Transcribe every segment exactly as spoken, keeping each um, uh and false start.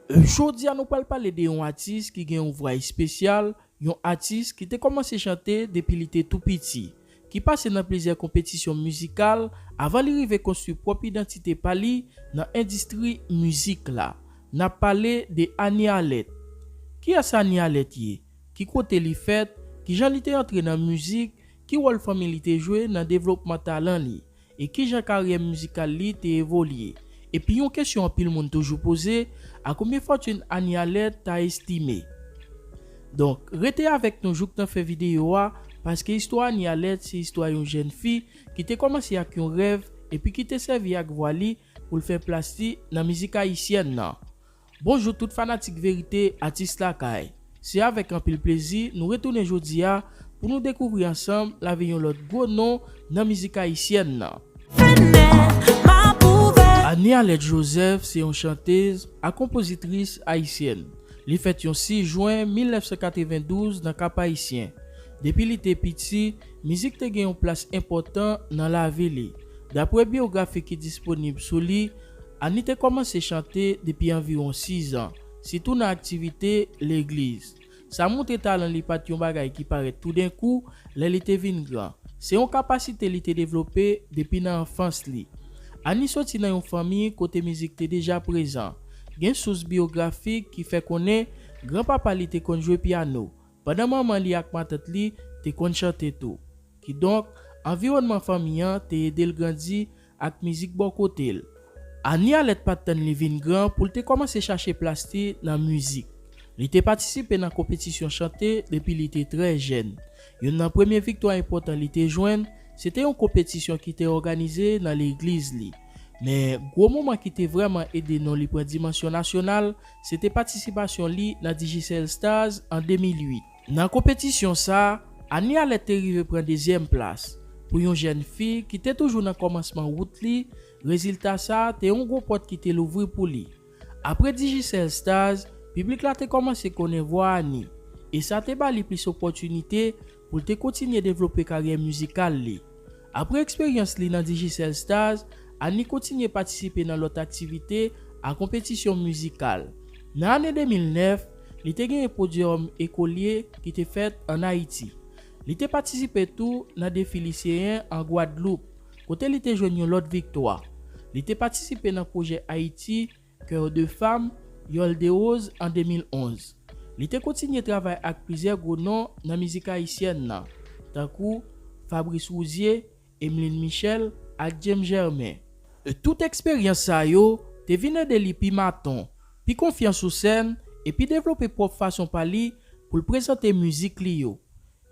Jodi a nou pral pale de yon atis ki gen yon vwa espesyal, yon atis ki te kòmanse chante depi li te tou piti, ki pase nan plizyè konpetisyon mizikal avan li rive konstwi pwòp idantite pa li nan endistri mizik la. N ap pale de Annie Alerte. Kiyès Annie Alerte ye? Ki kote li fèt? Kijan li te antre nan mizik? Ki wòl fanmi li te jwe nan devlopman talan li? E kijan karyè mizikal li te evolye? Epi yon kesyon anpil moun toujou poze, a konbyen fòtin Annie Alerte ta estime? Donk, rete avèk nou jouk nan fen videyo a, paske istwa Annie Alerte se istwa yon jèn fi ki te kòmanse ak yon rèv epi ki te sèvi ak vwa li pou l fè plas li nan mizik ayisyèn nan. Bonjou tout fanatik Verite Atis Lakay. Se avèk anpil plezi nou retounen jodi a pou nou dekouvri ansanm lavi yon lòt gwo non nan mizik ayisyèn nan. Annie Alerte Joseph se yon chantez ak konpozitris ayisyèn. Li fèt yon sis jen mil nèf san katrevendouz nan Kap Ayisyen. Depi li te piti, mizik te gen yon plas enpòtan nan lavi li. Dapre biyografi ki disponib sou li, Annie te kòmanse chante depi anviwon sis an, sitou nan aktivite legliz. Sa montre talan li pa t yon bagay ki parèt toudenkou lè li te vin gran. Se yon kapasite li te devlope depi nan anfans li. Annie soti nan yon fanmi kote mizik te deja prezan. Gen sous biyografik ki fè konnen granpapa li te konn jwe pyano, pandan manman li ak matant li te konn chante tou. Kidonk, anviwònman fanmi an te ede l grandi ak mizik bò kote l. Annie Alerte pa t tann li vin gran pou l te kòmanse chache plas li nan mizik. Li te patisipe nan konpetisyon chante depi li te trè jèn. Youn nan premye viktwa enpòtan li te jwenn, se te yon konpetisyon ki te òganize nan legliz li. Men, gwo moman ki te vrèman ede non li pran dimansyon nasyonal, se te patisipasyon li nan Digicel Stars an de mil uit. Nan konpetisyon sa a, Annie Alerte te rive pran dezyèm plas. Pou yon jèn fi ki te toujou nan kòmansman wout li, rezilta sa a te yon gwo pòt ki te louvri pou li. Apre Digicel Stars, piblik la te kòmanse konnen vwa Annie, e sa te ba li plis opòtinite pou l te kontinye devlope karyè mizikal li. Apre eksperyans li nan Digicel Stars, Annie kontinye patisipe nan lòt aktivite ak konpetisyon mizikal. Nan ane de mil nèf, li te genyen podyòm ekolye ki te fèt ann Ayiti. Li te patisipe tou nan defi liseyen an Gwadloup, kote li te jwenn yon lòt viktwa. Li te patisipe nan pwojè Ayiti, Cœur de Femme, Yòl de Woz an de mil onz. Li te kontinye travay ak plizyè gwo non nan mizik ayisyèn nan, tankou Fabrice Rouzier, Emeline Michel ak James Germain. E tout eksperyans sa yo te vin ede li pi maton, pi konfyan sou sèn, epi devlope pwòp fason pa li pou l prezante mizik li yo.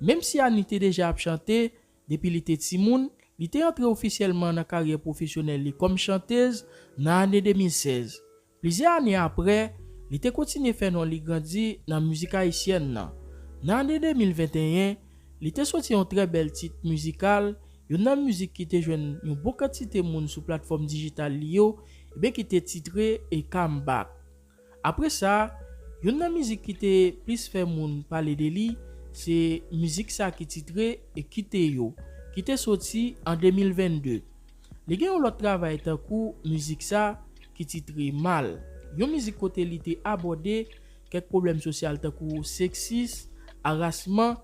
Menm si Annie te deja ap chante depi li te timoun, li te antre ofisyèlman nan karyè pwofesyonèl li kòm chantez nan ane de mil sèz. Plizyè ane apre, li te kontinye fè non li grandi nan mizik ayisyèn nan. Nan ane de mil venteyen, li te soti yon trè bèl tit mizikal, youn nan mizik ki te jwenn yon bon kantite moun sou platfòm dijital li yo, ebyen ki te titre E Comeback. Apre sa, youn nan mizik ki te plis fè moun pale de li, se mizik sa ki titre E Kite Yo, ki te soti an de mil vennde. Li gen yon lòt travay tankou mizik sa ki titre Mal, yon mizik kote li te abòde kèk pwoblèm sosyal tankou seksis, arasman,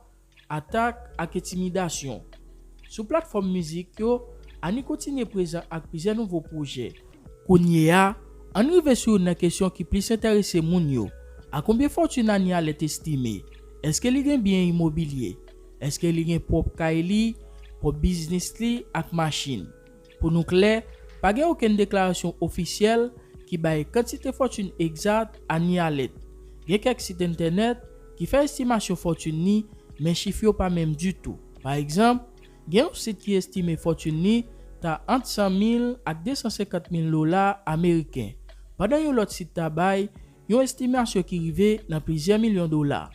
atak ak entimidasyon. Sou platfòm mizik yo, Annie kontinye prezan ak plizyè nouvo pwojè. Kounye a, ann rive sou youn nan kesyon ki plis enterese moun yo. A konbyen fòtin Annie Alerte estime? Èske li gen byen imobilye? Èske li gen pwòp kay li, pwòp biznis li ak machin? Pou nou klè, pa gen okenn deklarasyon ofisyèl ki bay kantite fòtin egzat Annie Alerte. Gen kèk sit entènèt ki fè estimasyon fòtin li, men chif yo pa menm ditou. Pa egzanp, gen yon sit ki estime fòtin li ta ant san mil ak de san senkant mil dola ameriken, pandan yon lòt sit ta bay yon estimasyon ki rive nan plizyè milyon dola.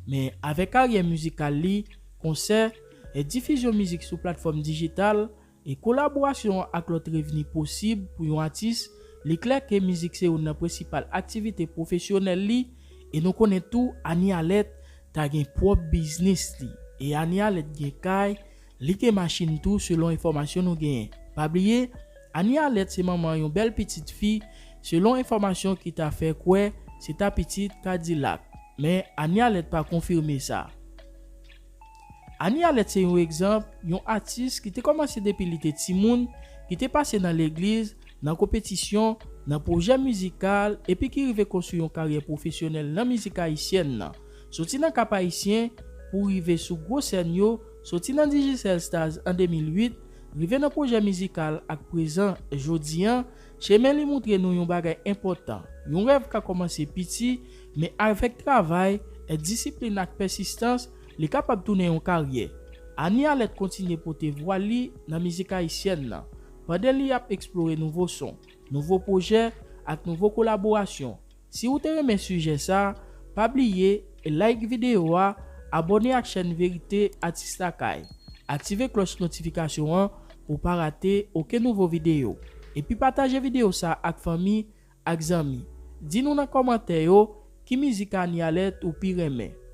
Men avèk karyè mizikal li, konsè, e difizyon mizik sou platfòm dijital, e kolaborasyon ak lòt revni posib pou yon atis, li klè ke mizik se youn nan prensipal aktivite pwofesyonèl li, e nou konnen tou Annie Alerte ta gen pwòp biznis li. E Annie Alerte gen kay, li gen machin tou selon enfòmasyon nou genyen. Pa bliye, Annie Alerte se manman yon bèl pitit fi, selon enfòmasyon ki ta fè kwè se ta pitit Kadilak. Men Anie Alerte pa konfime sa. Anie Alerte se yon egzanp, yon atis ki te kòmanse depi li te timoun, ki te pase nan legliz, nan konpetisyon, nan pwojè mizikal, epi ki rive konstwi yon karyè pwofesyonèl nan mizik ayisyèn nan. Soti nan Kap Ayisyen pou rive sou gwo sèn yo, soti nan Digicel Stars an de mil uit, rive nan pwojè mizikal ak prezan jodi an, chemen li montre nou yon bagay enpòtan. Yon rèv ka kòmanse piti, men avèk travay, disiplin ak pèsistans, li kapab tounen yon karyè. Anie Alerte kontinye pote vwa li nan mizik ayisyèn nan, pandan li ap eksplore nouvo son, nouvo pwojè ak nouvo kolaborasyon. Si ou te renmen sijè sa, pa bliye like videyo a, abòne ak chèn Verite Atis Lakay, aktive klòch notifikasyon an pou w pa rate okenn nouvo videyo, epi pataje videyo sa ak fanmi ak zanmi. Di nou nan kòmantè yo ki mizik Anie Alerte ou pi renmen.